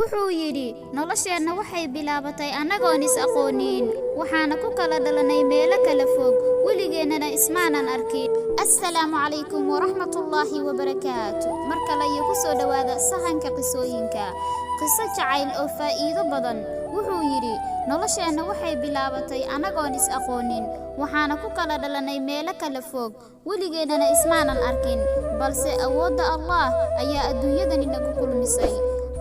Wuxuu yidhi, nolosheenna waxay bilaabatay annagoon is aqoonin, waxaana ku kala dhalanay meelo kala fog, weligeennana ismaanan arkin. Assalaamu calaykum waraxmatullaahi wabarakaatu. Mar kale iyo ku soo dhowaada Sahanka Qisooyinka. Qiso jacayl oo faa'iido badan. Wuxuu yidhi, nolosheenna waxay bilaabatay annagoon is aqoonin, waxaana ku kala dhalanay meelo kala fog, weligeennana ismaanan arkin, balse awoodda Allah ayaa adduunyadani nagu kulmisay.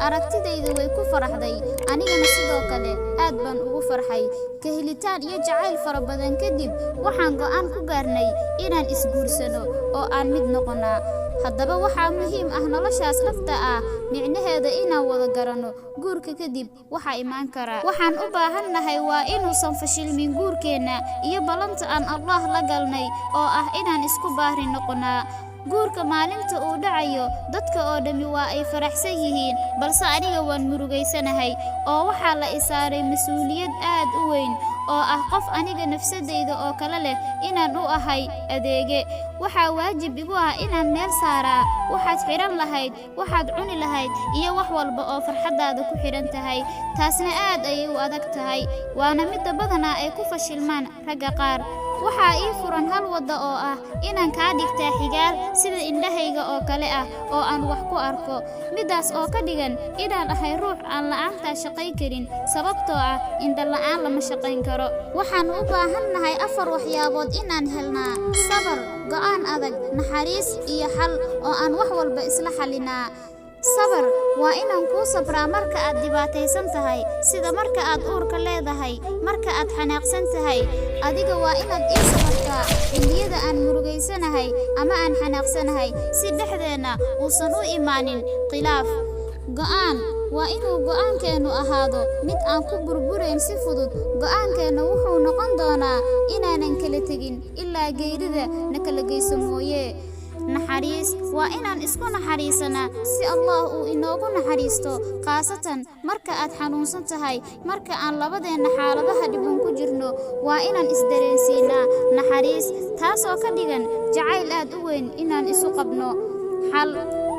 Aragtidayda way ku faraxday, anigana sidoo kale aad baan ugu farxay. Ka helitaan iyo jacayl fara badan kadib, waxaan go'aan ku gaarnay inaan isguursano oo aan mid noqonnaa. Haddaba waxaa muhiim ah noloshaas dhabta ah micnaheeda inaan wada garanno. Guurka kadib waxaa imaan kara, waxaan u baahannahay waa inuusan fashilmin guurkeenna iyo ballanta aan Allah la galnay oo ah inaan isku baari noqonnaa. Guurka maalinta uu dhacayo, dadka oo dhammi waa ay faraxsan yihiin, balse aniga waan murugaysanahay oo waxaa la i saaray mas-uuliyad aad u weyn oo ah qof aniga nafsadayda oo kale leh inaan u ahay adeege. Waxaa waajib igu ah inaan meel saaraa waxaad xidhan lahayd, waxaad cuni lahayd iyo wax walba oo farxaddaada ku xidhan tahay. Taasna aad ayay u adag tahay, waana midda badanaa ay ku fashilmaan ragga qaar. Waxaa ii furan hal wadda oo ah inaan kaa dhigtaa xigaal sida indhahayga oo kale ah oo aan wax ku arko, middaas oo ka dhigan inaan ahay ruux aan la'aantaa shaqayn karin, sababtoo ah indho la'aan lama shaqayn karo. Waxaan u baahannahay afar waxyaabood inaan helnaa: sabar, go'aan adag, naxariis iyo xal oo aan wax walba isla xallinaa. Sabar waa inaan kuu sabraa marka aad dhibaataysan tahay, sida marka aad uurka leedahay, marka aad xanaaqsan tahay. Adiga waa inaad ii sabartaa xilliyada aan murugaysanahay ama aan xanaaqsanahay, si dhexdeenna uusan u imaanin khilaaf. Go'aan waa inuu go'aankeennu ahaado mid aan ku burburayn si fudud. Go'aankeenna wuxuu noqon doonaa inaanan kala tegin ilaa geerida na kala geyso mooye. Naxariis waa inaan isku naxariisanaa si Allah uu inoogu naxariisto, khaasatan marka aad xanuunsan tahay. Marka aan labadeenna xaaladaha dhiban ku jirno, waa inaan isdareensiinaa naxariis, taasoo ka dhigan jacayl aad u weyn inaan isu qabno. Xal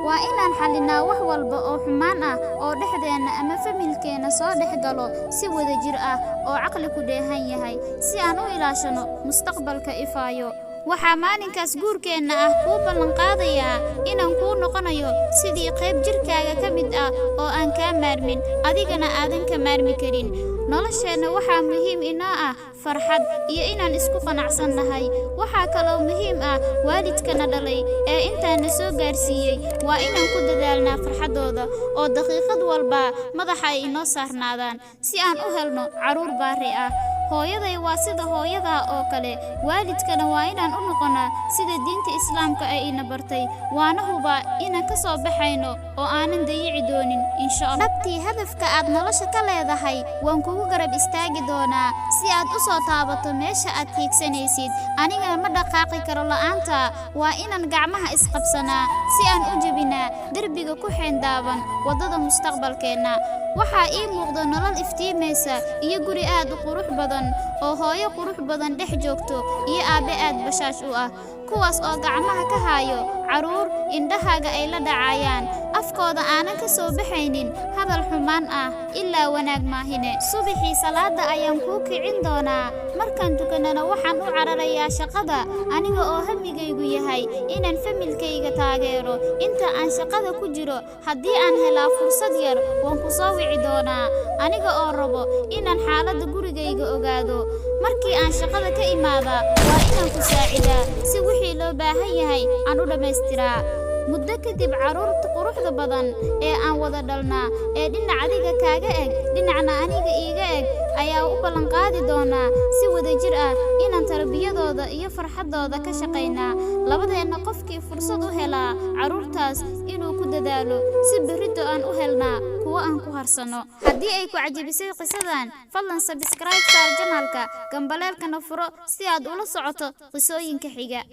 waa inaan xallinaa wax walba oo xumaan ah oo dhexdeenna ama familkeenna soo dhex galo si wadajir ah oo caqli ku dheehan yahay, si aan u ilaashano mustaqbalka ifaayo. Waxaa maalinkaas guurkeenna ah kuu ballanqaadayaa inaan kuu noqonayo sidii qayb jidhkaaga ka mid ah oo aan kaa maarmin, adigana aadan ka maarmi karin. Nolosheenna waxaa muhiim inoo ah farxad iyo inaan isku qanacsannahay. Waxaa kaloo muhiim ah waalidkana dhalay ee intaana soo gaarsiiyey, waa inaan ku dadaalnaa farxaddooda oo daqiiqad walba madaxa ay inoo saarnaadaan, si aan u helno carruur baari ah. Hooyaday waa sida hooyadaa oo kale, waalidkana waa inaan u noqonnaa sida diinta Islaamka ay ina bartay. Waana hubaa inaan ka soo baxayno oo aanan dayici doonin, insha Allah. Dhabtii hadafka aad nolosha ka leedahay waan kugu garab istaagi doonaa si aad u soo taabato meesha aad hiigsanaysid. Anigana ma dhaqaaqi karo la'aanta. Waa inaan gacmaha isqabsanaa si aan u jebinaa derbiga ku xeendaaban waddada mustaqbalkeenna. Waxaa ii muuqda nolol iftiimaysa iyo guri aad u qurux badan oo hooyo qurux badan dhex joogto iyo aabbe aad bashaash u ah, kuwaas oo gacmaha ka haayo carruur indhahaaga ay la dhacayaan, afkooda aanan ka soo baxaynin hadal xumaan ah ilaa wanaag maahine. Subaxii salaada ayaan kuu kicin doonaa. Markaan tukannana waxaan u cararayaa shaqada, aniga oo hamigaygu yahay inaan familkayga taageero. Inta aan shaqada ku jiro, haddii aan helaa fursad yar, waan ku soo wici doonaa, aniga oo rabo inaan xaaladda gurigayga ogaado. Markii aan shaqada ka imaadaa, waa inaan ku saacidaa si wixii loo baahan yahay aan u dhammaystiraa. Muddo kadib, carruurta quruxda badan ee aan wada dhalnaa ee dhinac adiga kaaga eg, dhinacna aniga iiga eg, ayaa u ballanqaadi doonaa si wadajir ah inaan tarbiyadooda iyo farxaddooda ka shaqaynaa. Labadeenna qofkii fursad u helaa carruurtaas inuu ku dadaalo si berrito aan u helnaa kuwo aan ku harsanno. Haddii ay ku cajabisay qisadan, fadlan subscribe saar channelka, gambaleelkana furo si aad ula socoto qisooyinka xiga.